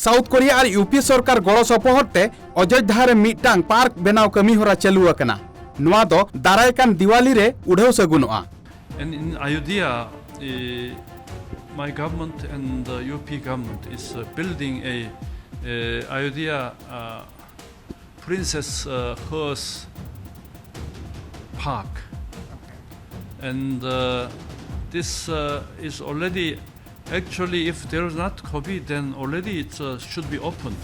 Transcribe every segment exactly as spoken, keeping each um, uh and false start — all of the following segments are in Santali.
ᱥᱟᱣᱩᱛᱷ ᱠᱳᱨᱤᱭᱟ ᱟᱨ ᱭᱩᱯᱤ ᱥᱚᱨᱠᱟᱨ ᱜᱚᱲᱚ ᱥᱚᱯᱚᱦᱚᱫ ᱛᱮ ᱚᱡᱳᱫᱽᱫᱷᱟ ᱨᱮ ᱢᱤᱫᱴᱟᱝ ᱯᱟᱨᱠ ᱵᱮᱱᱟᱣ ᱠᱟᱹᱢᱤ ᱦᱚᱨᱟ ᱪᱟᱹᱞᱩ ᱟᱠᱟᱱᱟ᱾ ᱱᱚᱣᱟ ᱫᱚ ᱫᱟᱨᱟᱭ ᱠᱟᱱ ᱫᱤᱣᱟᱞᱤ ᱨᱮ ᱩᱰᱷᱟᱹᱣ ᱥᱟᱹᱜᱩᱱᱚᱜᱼᱟ᱾ And in Ayodhya, eh, my government and the U P government is, uh, building a, uh, Ayodhya, uh, Princess, uh, Hers Park. And, uh, this, uh, is already, actually, if there is not COVID, then already it, uh, should be open.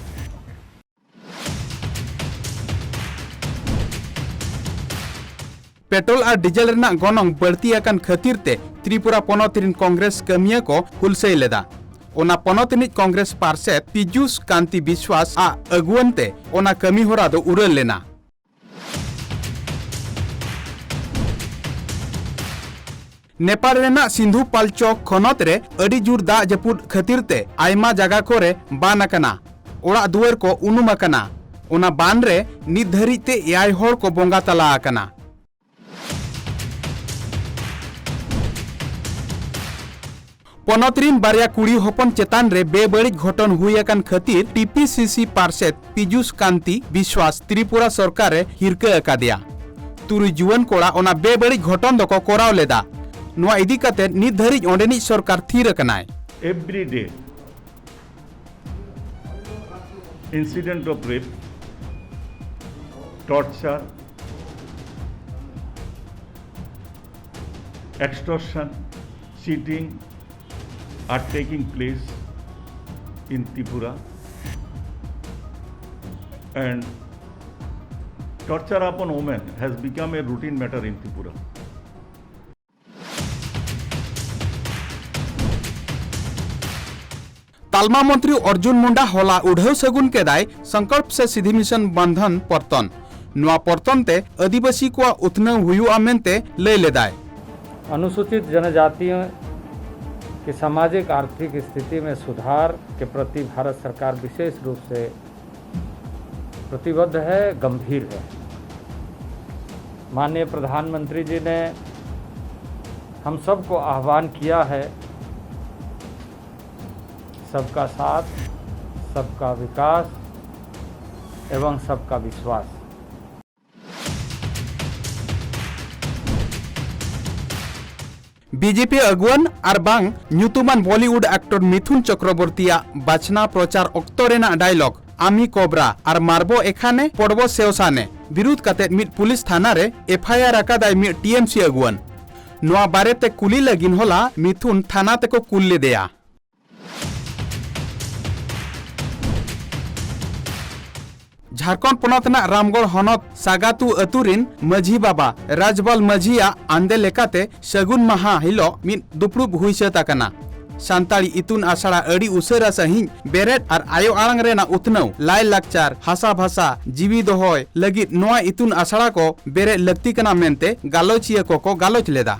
Petrol R diesel ᱨᱮᱱᱟᱜ ᱜᱚᱱᱚᱝ ᱵᱟᱹᱲᱛᱤ ᱟᱠᱟᱱ ᱠᱷᱟᱹᱛᱤᱨ ᱛᱮ ᱛᱨᱤᱯᱩᱨᱟ ᱯᱚᱱᱚᱛ ᱨᱤᱱ ᱠᱚᱝᱜᱨᱮᱥ ᱠᱟᱹᱢᱤᱭᱟᱹ ᱠᱚ ᱦᱩᱞᱥᱟᱹᱭ ᱞᱮᱫᱟ᱾ ᱚᱱᱟ ᱯᱚᱱᱚᱛ ᱨᱤᱱᱤᱡ ᱠᱚᱝᱜᱨᱮᱥ ᱯᱟᱨᱥᱮᱛ ᱯᱤᱡᱩᱥ ᱠᱟᱱᱛᱤ ᱵᱤᱥᱣᱟᱥ ᱟᱜ ᱟᱹᱜᱩᱣᱟᱹᱱ ᱛᱮ ᱚᱱᱟ ᱠᱟᱹᱢᱤ ᱦᱚᱨᱟ ᱫᱚ ᱩᱨᱟᱹᱞ ᱞᱮᱱᱟ᱾ ᱱᱮᱯᱟᱲ ᱨᱮᱱᱟᱜ ᱥᱤᱱᱫᱷᱩ ᱯᱟᱞᱪᱚᱠ ᱠᱷᱚᱱᱚᱛ ᱨᱮ ᱟᱹᱰᱤ ᱡᱳᱨ ᱫᱟᱜ ᱡᱟᱹᱯᱩᱫ ᱠᱷᱟᱹᱛᱤᱨ ᱛᱮ ᱟᱭᱢᱟ ᱡᱟᱭᱜᱟ ᱠᱚᱨᱮ ᱵᱟᱱ ᱟᱠᱟᱱᱟ, ᱚᱲᱟᱜ ᱫᱩᱣᱟᱹᱨ ᱠᱚ ᱩᱱᱩᱢ ᱟᱠᱟᱱᱟ᱾ ᱚᱱᱟ ᱵᱟᱱ ᱨᱮ ᱱᱤᱛ ᱫᱷᱟᱹᱨᱤᱡ ᱛᱮ ᱮᱭᱟᱭ ᱦᱚᱲ ᱠᱚ ᱵᱚᱸᱜᱟ ᱛᱟᱞᱟ ᱟᱠᱟᱱᱟ᱾ ᱯᱚᱱᱚᱛ ᱨᱤᱱ ᱵᱟᱨᱭᱟ ᱠᱩᱲᱤ ᱦᱚᱯᱚᱱ ᱪᱮᱛᱟᱱ ᱨᱮ ᱵᱮᱵᱟᱹᱲᱤᱡ ᱜᱷᱚᱴᱚᱱ ᱦᱩᱭ ᱟᱠᱟᱱ ᱠᱷᱟᱹᱛᱤᱨ ᱴᱤ ᱯᱤ ᱥᱤ ᱥᱤ ᱯᱟᱨᱥᱮᱛ ᱯᱤᱡᱩᱥ ᱠᱟᱱᱛᱤ ᱵᱤᱥᱣᱟᱥ ᱛᱨᱤᱯᱩᱨᱟ ᱥᱚᱨᱠᱟᱨ ᱮ ᱦᱤᱨᱠᱟᱹ ᱟᱠᱟᱫᱮᱭᱟ᱾ ᱛᱩᱨᱩᱭ ᱡᱩᱣᱟᱹᱱ ᱠᱚᱲᱟ ᱚᱱᱟ ᱵᱮᱵᱟᱹᱲᱤᱡ ᱜᱷᱚᱴᱚᱱ ᱫᱚᱠᱚ ᱠᱚᱨᱟᱣ ᱞᱮᱫᱟ᱾ ᱱᱚᱣᱟ ᱤᱫᱤ ᱠᱟᱛᱮ ᱱᱤᱛ ᱫᱷᱟᱹᱨᱤᱡ ᱚᱸᱰᱮᱱᱤᱡ ᱥᱚᱨᱠᱟᱨ ᱛᱷᱤᱨ ᱟᱠᱟᱱᱟᱭ᱾ Every day, incident of rape, torture, extortion, cheating are taking place in Tripura, and torture upon women has become a routine matter in Tripura. ᱛᱟᱞᱢᱟ ᱢᱚᱱᱛᱨᱤ ᱚᱨᱡᱩᱱ ᱢᱩᱱᱰᱟ ᱦᱚᱞᱟ ᱩᱰᱷᱟᱹᱣ ᱥᱟᱹᱜᱩᱱ ᱠᱮᱫᱟᱭ ᱥᱚᱝᱠᱚᱞᱯ ᱥᱮ ᱥᱤᱫᱷᱤ ᱢᱤᱥᱚᱱ ᱵᱚᱱᱫᱷᱚᱱ ᱯᱚᱨᱛᱚᱱ᱾ ᱱᱚᱣᱟ ᱯᱚᱨᱛᱚᱱ ᱛᱮ ᱟᱹᱫᱤᱵᱟᱹᱥᱤ ᱠᱚᱣᱟᱜ ᱩᱛᱱᱟᱹᱣ ᱦᱩᱭᱩᱜᱼᱟ ᱢᱮᱱᱛᱮ ᱞᱟᱹᱭ ᱞᱮᱫᱟᱭ᱾ अनुसूचित जनजातियों की सामाजिक आर्थिक स्थिति में सुधार के प्रति भारत सरकार विशेष रूप से प्रतिबद्ध है, गंभीर है। माननीय प्रधानमंत्री जी ने हम सबको आह्वान किया है, सबका साथ, सबका विकास एवं सबका विश्वास। ᱵᱤᱡᱮᱯᱤ ᱟᱹᱜᱩᱣᱟᱹᱱ ᱟᱨ ᱵᱟᱝ ᱧᱩᱛᱩᱢᱟᱱ ᱵᱚᱞᱤᱣᱩᱰ ᱟᱠᱴᱚᱨ ᱢᱤᱛᱷᱩᱱ ᱪᱚᱠᱨᱚᱵᱚᱨᱛᱤᱭᱟᱜ ᱵᱟᱪᱷᱱᱟᱣ ᱯᱨᱚᱪᱟᱨ ᱚᱠᱛᱚ ᱨᱮᱱᱟᱜ ᱰᱟᱭᱞᱚᱜ "ᱟᱢᱤ ᱠᱚᱵᱨᱟ" ᱟᱨ "ᱢᱟᱨᱵᱚ ᱮᱠᱷᱟᱱᱮ ᱯᱚᱲᱵᱚ ᱥᱮᱣᱥᱟᱱᱮ" ᱵᱤᱨᱩᱫᱷ ᱠᱟᱛᱮ ᱢᱤᱫ ᱯᱩᱞᱤᱥ ᱛᱷᱟᱱᱟ ᱨᱮ ᱮᱯᱷ ᱟᱭ ᱟᱨ ᱟᱠᱟᱫᱟᱭ ᱢᱤᱫ ᱴᱤ ᱮᱢ ᱥᱤ ᱟᱹᱜᱩᱣᱟᱹᱱ᱾ ᱱᱚᱣᱟ ᱵᱟᱨᱮᱛᱮ ᱠᱩᱞᱤ ᱞᱟᱹᱜᱤᱫ ᱦᱚᱞᱟ ᱢᱤᱛᱷᱩᱱ ᱛᱷᱟᱱᱟ ᱛᱮᱠᱚ ᱠᱩᱞ ᱞᱮᱫᱮᱭᱟ᱾ ᱡᱷᱟᱲᱠᱷᱚᱸᱰ ᱯᱚᱱᱚᱛ ᱨᱮᱱᱟᱜ ᱨᱟᱢᱜᱚᱲ ᱦᱚᱱᱚᱛ ᱥᱟᱜᱟᱛᱩ ᱟᱹᱛᱩ ᱨᱤᱱ ᱢᱟᱹᱡᱷᱤ ᱵᱟᱵᱟ ᱨᱟᱡᱽᱵᱟᱞ ᱢᱟᱹᱡᱷᱤᱭᱟᱜ ᱟᱱᱫᱮ ᱞᱮᱠᱟᱛᱮ ᱥᱟᱹᱜᱩᱱ ᱢᱟᱦᱟ ᱦᱤᱞᱚᱜ ᱢᱤᱫ ᱫᱩᱯᱲᱩᱵ ᱦᱩᱭ ᱥᱟᱹᱛ ᱟᱠᱟᱱᱟ᱾ ᱥᱟᱱᱛᱟᱲᱤ ᱤᱛᱩᱱ ᱟᱥᱲᱟ ᱟᱹᱰᱤ ᱩᱥᱟᱹᱨᱟ ᱥᱟᱺᱦᱤᱡ ᱵᱮᱨᱮᱫ ᱟᱨ ᱟᱭᱳ ᱟᱲᱟᱝ ᱨᱮᱱᱟᱜ ᱩᱛᱱᱟᱹᱣ, ᱞᱟᱭ ᱞᱟᱠᱪᱟᱨ, ᱵᱷᱟᱥᱟ ᱵᱷᱟᱥᱟ ᱡᱤᱣᱤ ᱫᱚᱦᱚᱭ ᱞᱟᱹᱜᱤᱫ ᱱᱚᱣᱟ ᱤᱛᱩᱱ ᱟᱥᱲᱟ ᱠᱚ ᱵᱮᱨᱮᱫ ᱞᱟᱹᱠᱛᱤ ᱠᱟᱱᱟ ᱢᱮᱱᱛᱮ ᱜᱟᱞᱚᱪᱤᱭᱟᱹ ᱠᱚᱠᱚ ᱜᱟᱞᱚᱪ ᱞᱮᱫᱟ᱾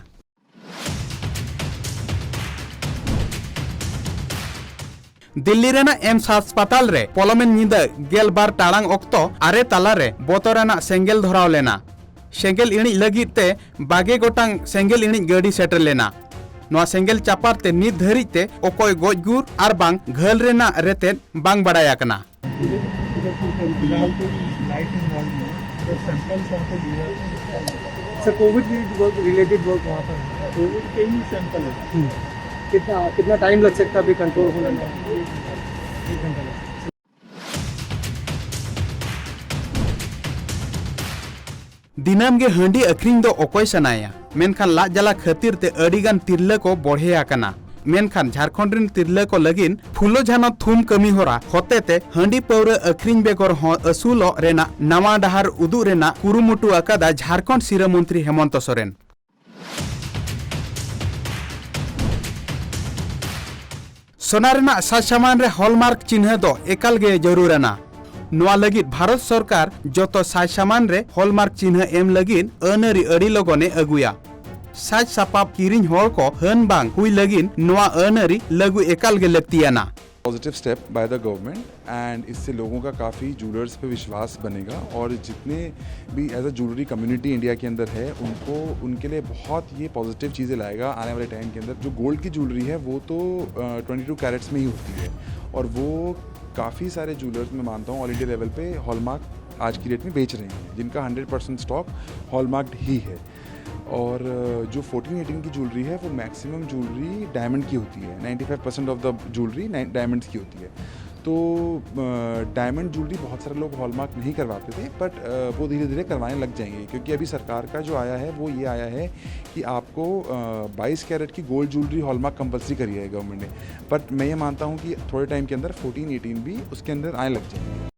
ᱫᱤᱞᱞᱤ ᱨᱮᱱᱟᱜ ᱮᱢᱥ ᱦᱟᱥᱯᱟᱛᱟᱞ ᱨᱮ ᱯᱚᱞᱚᱢᱮᱱ ᱧᱤᱫᱟᱹ ᱜᱮᱞ ᱵᱟᱨ ᱴᱟᱲᱟᱝ ᱚᱠᱛᱚ ᱟᱨᱮ ᱛᱟᱞᱟ ᱨᱮ ᱵᱚᱛᱚᱨᱟᱱᱟᱜ ᱥᱮᱸᱜᱮᱞ ᱫᱷᱚᱨᱟᱣ ᱞᱮᱱᱟ᱾ ᱥᱮᱸᱜᱮᱞ ᱤᱬᱤᱡ ᱞᱟᱹᱜᱤᱫ ᱛᱮ ᱵᱟᱜᱮ ᱜᱚᱴᱟᱝ ᱥᱮᱸᱜᱮᱞ ᱤᱬᱤᱡ ᱜᱟᱹᱰᱤ ᱥᱮᱴᱮᱨ ᱞᱮᱱᱟ᱾ ᱱᱚᱣᱟ ᱥᱮᱸᱜᱮᱞ ᱪᱟᱯᱟᱫ ᱛᱮ ᱱᱤᱛ ᱫᱷᱟᱹᱨᱤᱡ ᱛᱮ ᱚᱠᱚᱭ ᱜᱚᱡ ᱜᱩᱨ ᱟᱨ ᱵᱟᱝ ᱜᱷᱟᱹᱞ ᱨᱮᱱᱟᱜ ᱨᱮᱛᱮᱫ ᱵᱟᱝ ᱵᱟᱲᱟᱭ ᱟᱠᱟᱱᱟ᱾ फिलहाल तो लाइट इन्वॉल्व नहीं है, तो सैंपल वहाँ पे लिया। Sir, Covid related work, related work वहाँ पर है। कोविड के ही सैंपल है। हम्म। कितना, कितना टाइम लग सकता है अभी कंट्रोल होने में? एक घंटा लग सकता है। ᱫᱤᱱᱟᱹᱢ ᱜᱮ ᱦᱟᱺᱰᱤ ᱟᱹᱠᱷᱨᱤᱧ ᱫᱚ ᱚᱠᱚᱭ ᱥᱟᱱᱟᱭᱟ? ᱢᱮᱱᱠᱷᱟᱱ ᱞᱟᱡ ᱡᱟᱞᱟ ᱠᱷᱟᱹᱛᱤᱨ ᱛᱮ ᱟᱹᱰᱤ ᱜᱟᱱ ᱛᱤᱨᱞᱟᱹ ᱠᱚ ᱵᱚᱲᱦᱮ ᱟᱠᱟᱱᱟ᱾ ᱢᱮᱱᱠᱷᱟᱱ ᱡᱷᱟᱨᱠᱷᱚᱸᱰ ᱨᱤᱱ ᱛᱤᱨᱞᱟᱹ ᱠᱚ ᱞᱟᱹᱜᱤᱫ ᱯᱷᱩᱞᱳ ᱡᱷᱟᱱᱚ ᱛᱷᱩᱢ ᱠᱟᱹᱢᱤ ᱦᱚᱨᱟ ᱦᱚᱛᱮᱛᱮ ᱦᱟᱺᱰᱤ ᱯᱟᱹᱣᱨᱟᱹ ᱟᱹᱠᱷᱨᱤᱧ ᱵᱮᱜᱚᱨ ᱦᱚᱸ ᱟᱹᱥᱩᱞᱚᱜ ᱨᱮᱱᱟᱜ ᱱᱟᱣᱟ ᱰᱟᱦᱟᱨ ᱩᱫᱩᱜ ᱨᱮᱱᱟᱜ ᱠᱩᱨᱩᱢᱩᱴᱩ ᱟᱠᱟᱫᱟ ᱡᱷᱟᱨᱠᱷᱚᱸᱰ ᱥᱤᱨᱟᱹ ᱢᱚᱱᱛᱨᱤ ᱦᱮᱢᱚᱱᱛᱚ ᱥᱚᱨᱮᱱ᱾ ᱥᱚᱱᱟ ᱨᱮᱱᱟᱜ ᱥᱟᱡᱽ ᱥᱟᱢᱟᱱ ᱨᱮ ᱦᱚᱞᱢᱟᱨᱠ ᱪᱤᱱᱦᱟᱹ ᱫᱚ ᱮᱠᱟᱞ ᱜᱮ ᱡᱟᱹᱨᱩᱲ ᱟᱱᱟ᱾ ᱱᱚᱣᱟ ᱞᱟᱹᱜᱤᱫ ᱵᱷᱟᱨᱚᱛ ᱥᱚᱨᱠᱟᱨ ᱡᱚᱛᱚ ᱥᱟᱡᱽ ᱥᱟᱢᱟᱱ ᱨᱮ ᱦᱚᱞᱢᱟᱨᱠ ᱪᱤᱱᱦᱟᱹ ᱮᱢ ᱞᱟᱹᱜᱤᱫ ᱟᱹᱱᱟᱹᱨᱤ ᱟᱹᱰᱤ ᱞᱚᱜᱚᱱᱮ ᱟᱹᱜᱩᱭᱟ᱾ ᱥᱟᱡᱽ ᱥᱟᱯᱟᱵ ᱠᱤᱨᱤᱧ ᱦᱚᱲ ᱠᱚ ᱦᱟᱹᱱ ᱵᱟᱝ ᱦᱩᱭ ᱞᱟᱹᱜᱤᱫ ᱱᱚᱣᱟ ᱟᱹᱱᱟᱹᱨᱤ ᱞᱟᱹᱜᱩ ᱮᱠᱟᱞ ᱜᱮ ᱞᱟᱹᱠᱛᱤᱭᱟᱱᱟ᱾ Positive step by the government, and इससे लोगों का काफ़ी ज्वेलर्स पे विश्वास बनेगा और जितने भी as a jewellery community India के अंदर है, उनको, उनके लिए बहुत ये पॉजिटिव चीज़ें लाएगा आने वाले टाइम के अंदर। जो गोल्ड की ज्वेलरी है, वो तो ट्वेंटी टू कैरेट्स में ही होती है और वो काफ़ी सारे ज्वेलर्स, मैं मानता हूँ, ऑल इंडिया लेवल पे हॉलमार्क आज की डेट में बेच रहे हैं, जिनका हंड्रेड परसेंट स्टॉक हॉलमार्क्ड ही है। और जो फोर्टीन एटीन की ज्वेलरी है, वो मैक्सिमम ज्वेलरी डायमंड की होती है। Ninety five percent of the jewellery diamonds की होती है। तो डायमंड ज्वेलरी बहुत सारे लोग हॉलमार्क नहीं करवाते थे, बट वो धीरे धीरे करवाने लग जाएंगे, क्योंकि अभी सरकार का जो आया है, वो ये आया है कि आपको बाईस कैरेट की गोल्ड ज्वेलरी हॉलमार्क कंपलसरी करी है गवर्नमेंट ने। बट मैं ये मानता हूँ कि थोड़े टाइम के अंदर फोर्टीन एटीन भी उसके अंदर आने लग जाएंगे।